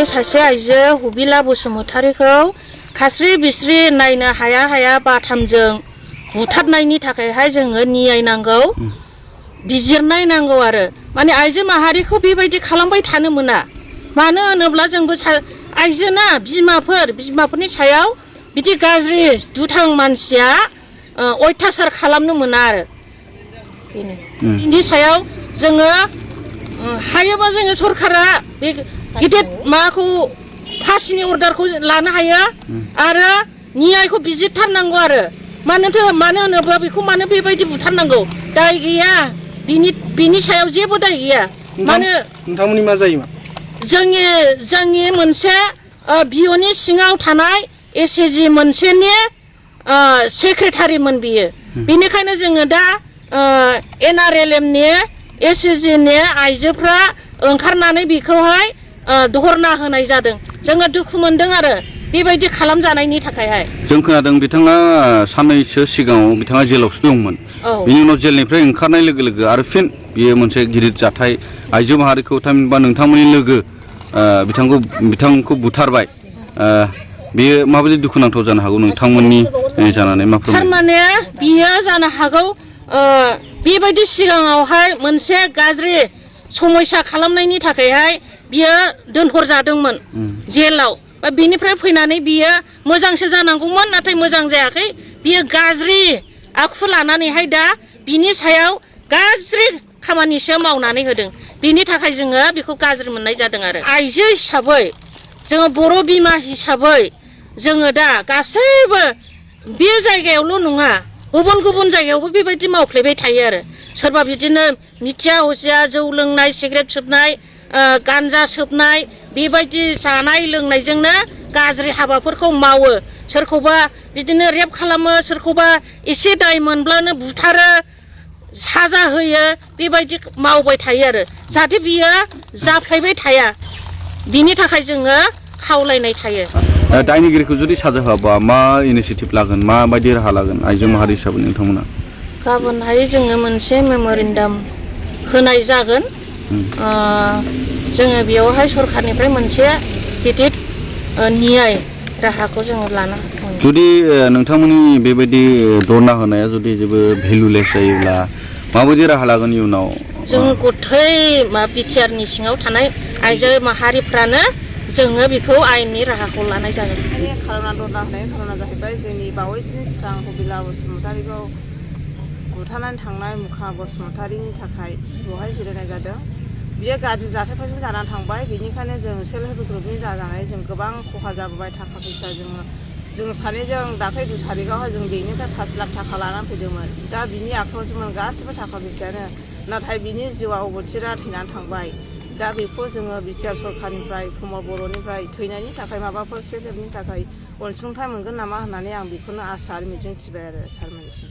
बे सासे आइजो हुबिला बसुमतारीखौ खास्रि बिस्रि नायनो हाया हाया बाथामजों बुथारनायनि थाखायहाय जोङो नियायनांगौ बिजिरनाय नांगौ आरो माने आइजो माहारिखौ बेबायदि खालामबाय थानो मोना मानो होनोब्ला जोंबो आइजोना बिमाफोरनि सायाव बिदि गाज्रि दुथां मानसिया अयथासार खालामनो मोना आरो बेनो बिनि सायाव जोङो हायोबा जोङो सरकारा बे गिदिर माखौ फासिनि अर्डारखौ लानो हायो आरो नियायखौ बिजिरथारनांगौ आरो मानो होनोब्ला बेखौ मानो बेबायदि बुथारनांगौ दाय गैया बिनि सायाव जेबो दाय गैया मानो नोंथांमोननि मा जायो जोंनि मोनसे बिअनि सिङाव थानाय एसएजी मोनसेनि सेक्रेटारिमोन बियो बेनिखायनो जोङो दा NRLMनि एसएजीनि आइजोफ्रा ओंखारनानै बेखौहाय धरना होनाय जादों जोङो दुखु मोनदों आरो बेबायदि खालामजानायनि थाखायहाय जों खोनादों बिथाङा साननैसो सिगाङाव बिथाङा जेलावसो दंमोन बिनि उनाव जेलनिफ्राय ओंखारनाय लोगो लोगो आरो फिन बियो मोनसे गिदिर जाथाय आइजो माहारिखौ थामहिनबा नोंथांमोननि लोगो बिथांखौ बुथारबाय बियो माबायदि दुखुनांथाव जानो हागौ नोंथांमोननि जानानै मा फोरमायो थारमाने बियो जानो हागौ बेबायदि सिगाङावहाय मोनसे गाज्रि समस्या खालामनायनि थाखायहाय बियो दोनहरजादोंमोन जेलाव बिनिफ्राय फैनानै बियो मोजांसो जानांगौमोन नाथाय मोजां जायाखै बियो गाज्रि आखु लानानैहाय दा बिनि सायाव गाज्रि खामानिसो मावनानै होदों बिनि थाखाय जोङो बेखौ गाज्रि मोननाय जादों आरो आइजो हिसाबै जोङो बर' बिमा हिसाबै जोङो दा गासैबो बे जायगायावल' नङा गुबुन जायगायावबो बेबायदि मावफ्लेबाय थायो आरो सोरबा बिदिनो मिथिया हसिया जौ लोंनाय सिगारेट सोबनाय गान्जा सोबनाय बेबायदि जानाय लोंनायजोंनो गाज्रि हाबाफोरखौ मावो सोरखौबा बिदिनो रेप खालामो सोरखौबा एसे दाय मोनब्लानो बुथारो साजा होयो बेबायदि मावबाय थायो आरो जाहाथे बियो जाफ्लायबाय थाया बिनि थाखाय जोङो खावलायनाय थायो दायनिगिरिखौ जुदि साजा होआबा मा इनिसिएटिभ लागोन माबायदि राहा लागोन आइजो माहारि हिसाबै नोंथांमोना गाबोनहाय जोङो मोनसे मेम'रेन्डाम होनाय जागोन जोङो बेयावहाय सरखारनिफ्राय मोनसे गिदिर नियाय राहाखौ जोङो लानो जुदि नोंथांमोननि बेबायदि धरना होनाया जुदि जेबो भेलुलेस जायोब्ला माबायदि राहा लागोन इयुनाव जों गथै बिटिआरनि सिङाव थानाय आइजो माहारिफ्रानो जोङो बेखौ आयेननि राहाखौ लानाय जागोन खालामना धरना होनायनि खारना जाहैबाय जोंनि बावैसोनि सिगां हुबिला बसुमतारीखौ बुथारनानै थांनाय मुखा बसुमतारीनि थाखाय बेवहाय जिरायनाय जादों बियो गाज्रि जाथायफोरजों जानानै थांबाय बेनिखायनो जों सेल्फ हेल्प ग्रुपनि जानानै जों गोबां खहा जाबोबाय थाखा फैसा जों सानैजों दाख्लै 2 तारिखआवहाय जों बेंकनिफ्राय 5 लाख थाखा लानानै फैदोंमोन दा बिनि आखायाव जोंमोन गासिबो थाखा फैसायानो नाथाय बिनि जिउआ अबथिरा थैनानै थांबाय दा बेखौ जोङो बिटिआर सरखारनिफ्राय प्रमद बर'निफ्राय थैनायनि थाखाय माबाफोर सेल्फ हेल्पनि थाखाय अनसुंथाइ मोनगोन नामा होननानै आं बेखौनो आसा आरो मिजिं थिबाय आरो सारमोननिसिम